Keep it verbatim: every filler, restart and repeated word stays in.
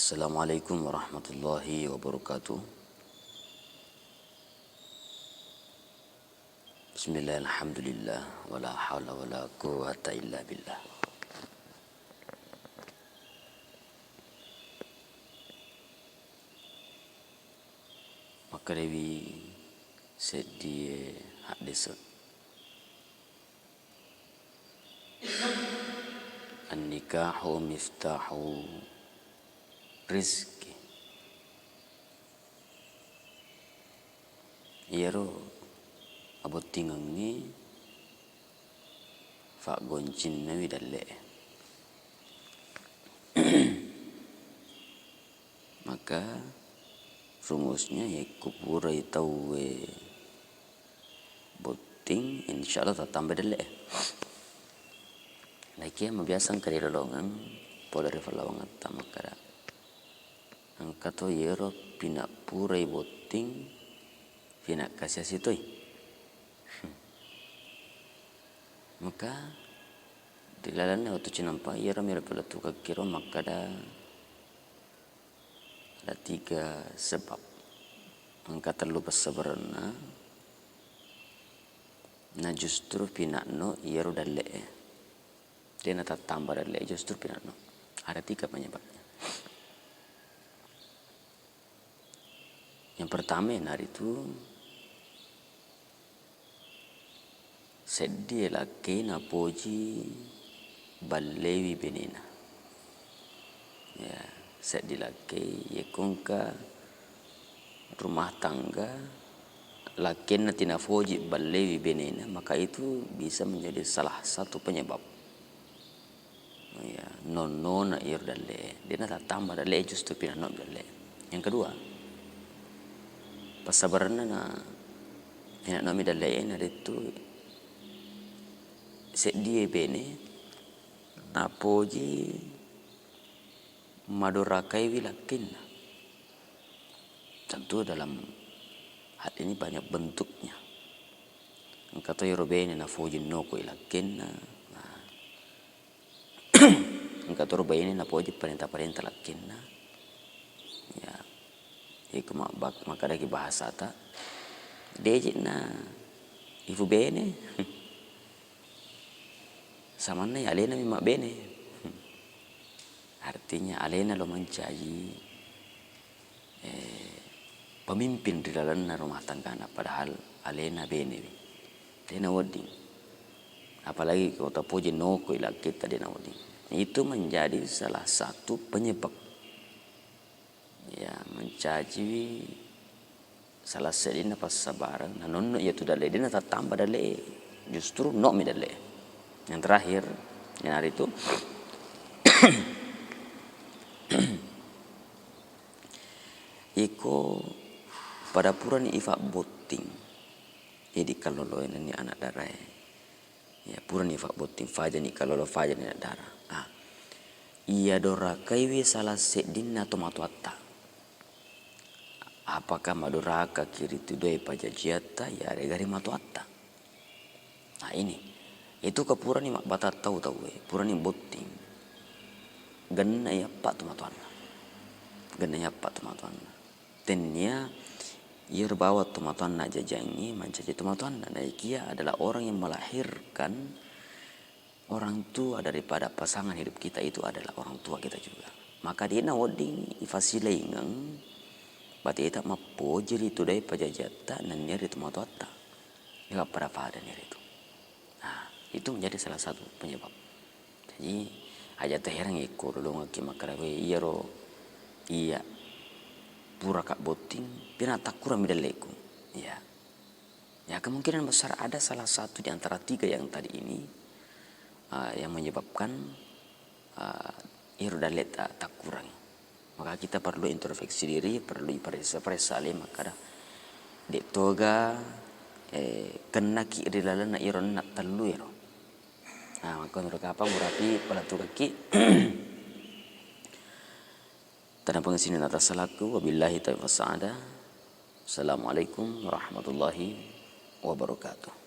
Assalamualaikum warahmatullahi wabarakatuh. Bismillah, alhamdulillah, wala haula wala quwwata illa billah. Makkedawi seddie haddese. An-nikahu miftahu rizki. Iyaro abottingengnge faggoncinnawi dalle'e. Maka rumusnya, yekko purai tauwe botting, insya Allah tattamba dalle'e. Naikia mabiasa engka ri lolongeng pole ri fallawangetta makkeda, engka to iyero pinappurai botting, pinakkasiasi toi. Maka ri lalenna wettu cinampa iyaro melo palettukekkiro makkeda ada tiga sebab. Engka tellu passabarenna, na justru pinanno iyaro dalle'e. De' natattamba dalle'e, justru pinanno. Ada tiga penyebabnya. Yang pertama, iyanaritu seddie lakkei napoji ballewi benena. Ya, seddie lakkei, yekko engka rumah tangga lakkenna tinafoji ballewi benena, maka itu bisa menjadi salah satu penyebab. Ya, nonnona iyaro dalle'e, de' natattamba dalle'e, justru pinannomi dalle'e. Yang kedua, passabarenna na pinannomi dalle'e, naritu seddie bene napoji madorakaiwi lakkenna. Tentu dalam hal ini banyak bentuknya. Engka to iyaro bene nafoji nokoi lakkenna. Nah, engka to ro baine napoji parenta-parenta lakkenna. Ya, iko mabbak-, makkedaki bahasata, de'je na ifu bene. Samanna ya alenami mabbene. Artinya alena lo mancaji eh, pemimpin ri lalenna rumah tanggana, padahal alena benewi. De' nawedding. Apalagi ko tapoji nokoi lakketta, de' nawedding. Itu menjadi salah satu penyebab. Ya, mencajiwi salah seddinna passabareng, nanonno iyatu dalle'e, de' natattamba dalle'e, justru no'mi dalle'e. Yang terakhir, iyanaritu Iko pada purani ifabbotting, idi kalloloe nenni anak darae. Ya, purani ifabbotting, fajani kallolo, fajani anak dara. Ah, iya dorakaiwi salah seddinna tomatoatta. Apakah madorakaki ritu doi pajajiatta, yarega ri matoatta? Nah, ini. Itu ke purani mabbata tau tauwe, purani botting. Genna iyappa tomatoanna. Genna iyappa tomatoanna. Tennia iyaro bawang tomatoanna jajangngi mancaji tomatoanna. Naikia adalah orang yang melahirkan orang tua daripada pasangan hidup kita itu adalah orang tua kita juga. Maka de'na wedding ifasilaingeng bateta mappoji ritu doi pajajiatta nennia ritu matoatta. Ega pada-padani ritu. Nah, itu menjadi salah satu penyebab. Jadi, aja taherangngi ko lolongekki makkeda, "We, iyaro iya puraka botting, pina takkurami dalleku." Iya. Ya, kemungkinan besar ada salah satu di antara tiga yang tadi ini, eh, yang menyebabkan, eh, iro dalleta takkurangi. Maka kita perlu introspeksi diri, perlu iparessa-paressa ale makkeda, de' toga, eh, kennaki ri lalenna iro enneng tellu ero. Nah, maka menurut apa murapi pala tukaki. Tanapengesini natasalakku, wabillahi taufiq wassa'adah. Assalamualaikum warahmatullahi wabarakatuh.